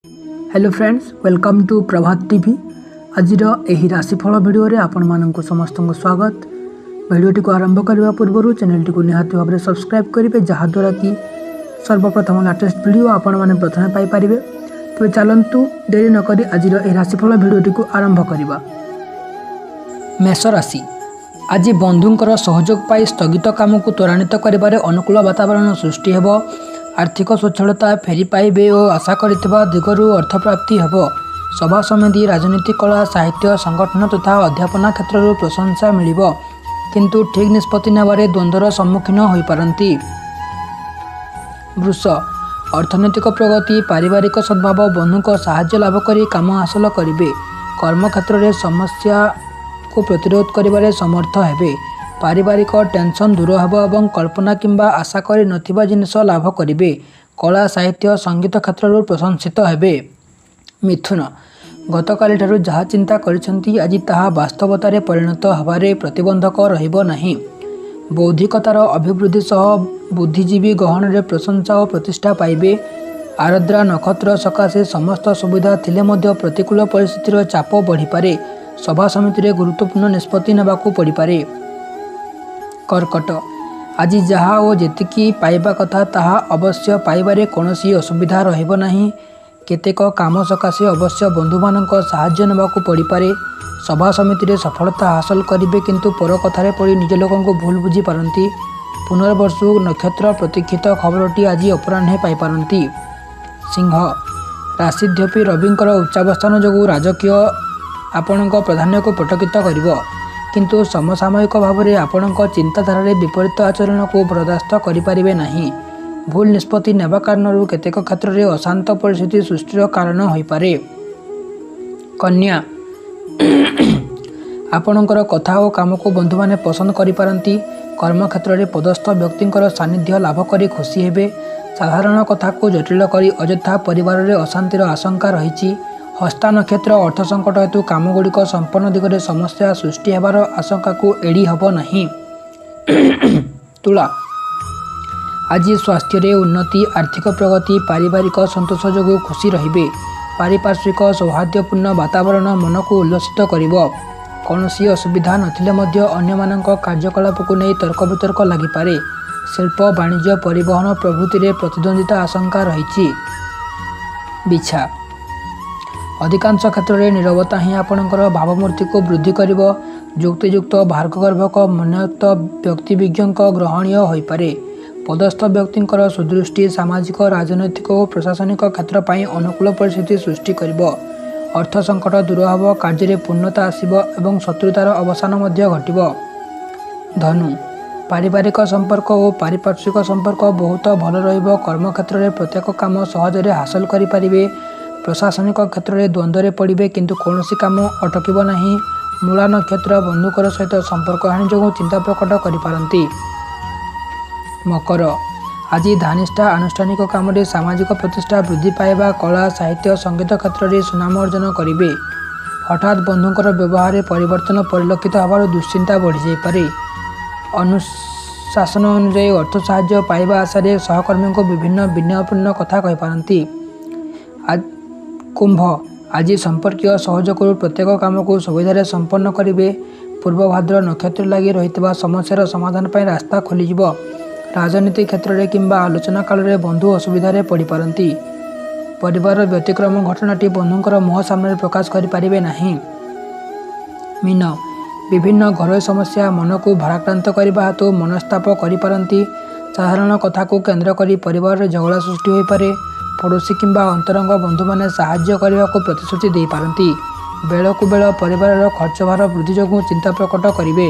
Hello friends, welcome to Prabhat TV. ଆଜିର ଏହି ରାଶିଫଳ ଭିଡ଼ିଓରେ ଆପଣମାନଙ୍କୁ ସମସ୍ତଙ୍କୁ ସ୍ୱାଗତ। ଭିଡ଼ିଓଟିକୁ ଆରମ୍ଭ କରିବା ପୂର୍ବରୁ ଚ୍ୟାନେଲଟିକୁ ନିହାତି ଭାବରେ ସବସ୍କ୍ରାଇବ୍ କରିବେ, ଯାହାଦ୍ୱାରା କି ସର୍ବପ୍ରଥମ ଲାଟେଷ୍ଟ ଭିଡ଼ିଓ ଆପଣମାନେ ପ୍ରଥମେ ପାଇପାରିବେ। ତେବେ ଚାଲନ୍ତୁ ଡେରି ନକରି ଆଜିର ଏହି ରାଶିଫଳ ଭିଡ଼ିଓଟିକୁ ଆରମ୍ଭ କରିବା। ମେଷ ରାଶି, ଆଜି ବନ୍ଧୁଙ୍କର ସହଯୋଗ ପାଇ ସ୍ଥଗିତ କାମକୁ ତ୍ୱରାନ୍ୱିତ କରିବାରେ ଅନୁକୂଳ ବାତାବରଣ ସୃଷ୍ଟି ହେବ। ଆର୍ଥିକ ସ୍ୱଚ୍ଛଳତା ଫେରି ପାଇବେ ଓ ଆଶା କରିଥିବା ଦିଗରୁ ଅର୍ଥପ୍ରାପ୍ତି ହେବ। ସଭା ସମିତି, ରାଜନୀତି, କଳା, ସାହିତ୍ୟ, ସଂଗଠନ ତଥା ଅଧ୍ୟାପନା କ୍ଷେତ୍ରରୁ ପ୍ରଶଂସା ମିଳିବ, କିନ୍ତୁ ଠିକ୍ ନିଷ୍ପତ୍ତି ନେବାରେ ଦ୍ୱନ୍ଦ୍ୱର ସମ୍ମୁଖୀନ ହୋଇପାରନ୍ତି। ବୃଷ, ଅର୍ଥନୈତିକ ପ୍ରଗତି, ପାରିବାରିକ ସଦ୍ଭାବ, ବନ୍ଧୁଙ୍କ ସାହାଯ୍ୟ ଲାଭ କରି କାମ ହାସଲ କରିବେ। କର୍ମକ୍ଷେତ୍ରରେ ସମସ୍ୟାକୁ ପ୍ରତିରୋଧ କରିବାରେ ସମର୍ଥ ହେବେ। ପାରିବାରିକ ଟେନସନ୍ ଦୂର ହେବ ଏବଂ କଳ୍ପନା କିମ୍ବା ଆଶା କରି ନଥିବା ଜିନିଷ ଲାଭ କରିବେ। କଳା, ସାହିତ୍ୟ, ସଙ୍ଗୀତ କ୍ଷେତ୍ରରୁ ପ୍ରଶଂସିତ ହେବେ। ମିଥୁନ, ଗତକାଲିଠାରୁ ଯାହା ଚିନ୍ତା କରିଛନ୍ତି ଆଜି ତାହା ବାସ୍ତବତାରେ ପରିଣତ ହେବାରେ ପ୍ରତିବନ୍ଧକ ରହିବ ନାହିଁ। ବୌଦ୍ଧିକତାର ଅଭିବୃଦ୍ଧି ସହ ବୁଦ୍ଧିଜୀବୀ ଗହଣରେ ପ୍ରଶଂସା ଓ ପ୍ରତିଷ୍ଠା ପାଇବେ। ଆରଦ୍ରା ନକ୍ଷତ୍ର ସକାଶେ ସମସ୍ତ ସୁବିଧା ଥିଲେ ମଧ୍ୟ ପ୍ରତିକୂଳ ପରିସ୍ଥିତିର ଚାପ ବଢ଼ିପାରେ। ସଭା ସମିତିରେ ଗୁରୁତ୍ୱପୂର୍ଣ୍ଣ ନିଷ୍ପତ୍ତି ନେବାକୁ ପଡ଼ିପାରେ। କର୍କଟ, ଆଜି ଯାହା ଓ ଯେତିକି ପାଇବା କଥା ତାହା ଅବଶ୍ୟ ପାଇବାରେ କୌଣସି ଅସୁବିଧା ରହିବ ନାହିଁ। କେତେକ କାମ ସକାଶେ ଅବଶ୍ୟ ବନ୍ଧୁମାନଙ୍କ ସାହାଯ୍ୟ ନେବାକୁ ପଡ଼ିପାରେ। ସଭା ସମିତିରେ ସଫଳତା ହାସଲ କରିବେ, କିନ୍ତୁ ପର କଥାରେ ପଡ଼ି ନିଜ ଲୋକଙ୍କୁ ଭୁଲ ବୁଝିପାରନ୍ତି। ପୁନର୍ବସୁ ନକ୍ଷତ୍ର, ପ୍ରତୀକ୍ଷିତ ଖବରଟି ଆଜି ଅପରାହ୍ନେ ପାଇପାରନ୍ତି। ସିଂହ, ରାଶିଧ୍ୟପୀ ରବିଙ୍କର ଉଚ୍ଚାବସ୍ଥାନ ଯୋଗୁଁ ରାଜକୀୟ ଆପଣଙ୍କ ପ୍ରାଧାନ୍ୟକୁ ପଟକିତ କରିବ, କିନ୍ତୁ ସମସାମୟିକ ଭାବରେ ଆପଣଙ୍କ ଚିନ୍ତାଧାରାରେ ବିପରୀତ ଆଚରଣକୁ ବରଦାସ୍ତ କରିପାରିବେ ନାହିଁ। ଭୁଲ ନିଷ୍ପତ୍ତି ନେବା କାରଣରୁ କେତେକ କ୍ଷେତ୍ରରେ ଅଶାନ୍ତ ପରିସ୍ଥିତି ସୃଷ୍ଟିର କାରଣ ହୋଇପାରେ। କନ୍ୟା, ଆପଣଙ୍କର କଥା ଓ କାମକୁ ବନ୍ଧୁମାନେ ପସନ୍ଦ କରିପାରନ୍ତି। କର୍ମକ୍ଷେତ୍ରରେ ପଦସ୍ଥ ବ୍ୟକ୍ତିଙ୍କର ସାନ୍ନିଧ୍ୟ ଲାଭ କରି ଖୁସି ହେବେ। ସାଧାରଣ କଥାକୁ ଜଟିଳ କରି ଅଯଥା ପରିବାରରେ ଅଶାନ୍ତିର ଆଶଙ୍କା ରହିଛି। ହସ୍ତା ନକ୍ଷତ୍ର, ଅର୍ଥ ସଙ୍କଟ ହେତୁ କାମଗୁଡ଼ିକ ସମ୍ପନ୍ନ ଦିଗରେ ସମସ୍ୟା ସୃଷ୍ଟି ହେବାର ଆଶଙ୍କାକୁ ଏଡ଼ି ହେବ ନାହିଁ। ତୁଳା, ଆଜି ସ୍ୱାସ୍ଥ୍ୟରେ ଉନ୍ନତି, ଆର୍ଥିକ ପ୍ରଗତି, ପାରିବାରିକ ସନ୍ତୋଷ ଯୋଗୁଁ ଖୁସି ରହିବେ। ପାରିପାର୍ଶ୍ୱିକ ସୌହାର୍ଦ୍ଦ୍ୟପୂର୍ଣ୍ଣ ବାତାବରଣ ମନକୁ ଉଲ୍ଲସିତ କରିବ। କୌଣସି ଅସୁବିଧା ନଥିଲେ ମଧ୍ୟ ଅନ୍ୟମାନଙ୍କ କାର୍ଯ୍ୟକଳାପକୁ ନେଇ ତର୍କ ବିତର୍କ ଲାଗିପାରେ। ଶିଳ୍ପ, ବାଣିଜ୍ୟ, ପରିବହନ ପ୍ରଭୃତିରେ ପ୍ରତିଦ୍ୱନ୍ଦ୍ୱିତା ଆଶଙ୍କା ରହିଛି। ବିଛା, ଅଧିକାଂଶ କ୍ଷେତ୍ରରେ ନିରବତା ହିଁ ଆପଣଙ୍କର ଭାବମୂର୍ତ୍ତିକୁ ବୃଦ୍ଧି କରିବ। ଯୁକ୍ତିଯୁକ୍ତ, ଭାର୍ଗଗର୍ଭକ, ମନୋଯୁକ୍ତ ବ୍ୟକ୍ତିବିଜ୍ଞଙ୍କ ଗ୍ରହଣୀୟ ହୋଇପାରେ। ପଦସ୍ଥ ବ୍ୟକ୍ତିଙ୍କର ସୁଦୃଷ୍ଟି ସାମାଜିକ, ରାଜନୈତିକ ଓ ପ୍ରଶାସନିକ କ୍ଷେତ୍ର ପାଇଁ ଅନୁକୂଳ ପରିସ୍ଥିତି ସୃଷ୍ଟି କରିବ। ଅର୍ଥ ସଙ୍କଟ ଦୂର ହେବ, କାର୍ଯ୍ୟରେ ପୂର୍ଣ୍ଣତା ଆସିବ ଏବଂ ଶତ୍ରୁତାର ଅବସାନ ମଧ୍ୟ ଘଟିବ। ଧନୁ, ପାରିବାରିକ ସମ୍ପର୍କ ଓ ପାରିପାର୍ଶ୍ୱିକ ସମ୍ପର୍କ ବହୁତ ଭଲ ରହିବ। କର୍ମକ୍ଷେତ୍ରରେ ପ୍ରତ୍ୟେକ କାମ ସହଜରେ ହାସଲ କରିପାରିବେ। ପ୍ରଶାସନିକ କ୍ଷେତ୍ରରେ ଦ୍ୱନ୍ଦ୍ୱରେ ପଡ଼ିବେ, କିନ୍ତୁ କୌଣସି କାମ ଅଟକିବ ନାହିଁ। ମୂଳା ନକ୍ଷତ୍ର, ବନ୍ଧୁଙ୍କର ସହିତ ସମ୍ପର୍କ ହାନି ଯୋଗୁଁ ଚିନ୍ତା ପ୍ରକଟ କରିପାରନ୍ତି। ମକର, ଆଜି ଧାନିଷ୍ଠା ଆନୁଷ୍ଠାନିକ କାମରେ ସାମାଜିକ ପ୍ରତିଷ୍ଠା ବୃଦ୍ଧି ପାଇବା, କଳା, ସାହିତ୍ୟ, ସଙ୍ଗୀତ କ୍ଷେତ୍ରରେ ସୁନାମ ଅର୍ଜନ କରିବେ। ହଠାତ୍ ବନ୍ଧୁଙ୍କର ବ୍ୟବହାରରେ ପରିବର୍ତ୍ତନ ପରିଲକ୍ଷିତ ହେବାରୁ ଦୁଶ୍ଚିନ୍ତା ବଢ଼ିଯାଇପାରେ। ଅନୁଶାସନ ଅନୁଯାୟୀ ଅର୍ଥ ସାହାଯ୍ୟ ପାଇବା ଆଶାରେ ସହକର୍ମୀଙ୍କୁ ବିଭିନ୍ନ ବିନୟପୂର୍ଣ୍ଣ କଥା କହିପାରନ୍ତି। କୁମ୍ଭ, ଆଜି ସମ୍ପର୍କୀୟ ସହଯୋଗରୁ ପ୍ରତ୍ୟେକ କାମକୁ ସୁବିଧାରେ ସମ୍ପନ୍ନ କରିବେ। ପୂର୍ବ ଭାଦ୍ର ନକ୍ଷତ୍ର ଲାଗି ରହିଥିବା ସମସ୍ୟାର ସମାଧାନ ପାଇଁ ରାସ୍ତା ଖୋଲିଯିବ। ରାଜନୀତି କ୍ଷେତ୍ରରେ କିମ୍ବା ଆଲୋଚନା କାଳରେ ବନ୍ଧୁ ଅସୁବିଧାରେ ପଡ଼ିପାରନ୍ତି। ପରିବାରର ବ୍ୟତିକ୍ରମ ଘଟଣାଟି ବନ୍ଧୁଙ୍କର ମୁହଁ ସାମ୍ନାରେ ପ୍ରକାଶ କରିପାରିବେ ନାହିଁ। ମୀନ, ବିଭିନ୍ନ ଘରୋଇ ସମସ୍ୟା ମନକୁ ଭାରାକ୍ରାନ୍ତ କରିବା ହେତୁ ମନସ୍ତାପ କରିପାରନ୍ତି। ସାଧାରଣ କଥାକୁ କେନ୍ଦ୍ର କରି ପରିବାରରେ ଝଗଡ଼ା ସୃଷ୍ଟି ହୋଇପାରେ। ପଡ଼ୋଶୀ କିମ୍ବା ଅନ୍ତରଙ୍ଗ ବନ୍ଧୁମାନେ ସାହାଯ୍ୟ କରିବାକୁ ପ୍ରତିଶ୍ରୁତି ଦେଇପାରନ୍ତି। ବେଳକୁ ବେଳ ପରିବାରର ଖର୍ଚ୍ଚ ଭାର ବୃଦ୍ଧି ଯୋଗୁଁ ଚିନ୍ତା ପ୍ରକଟ କରିବେ।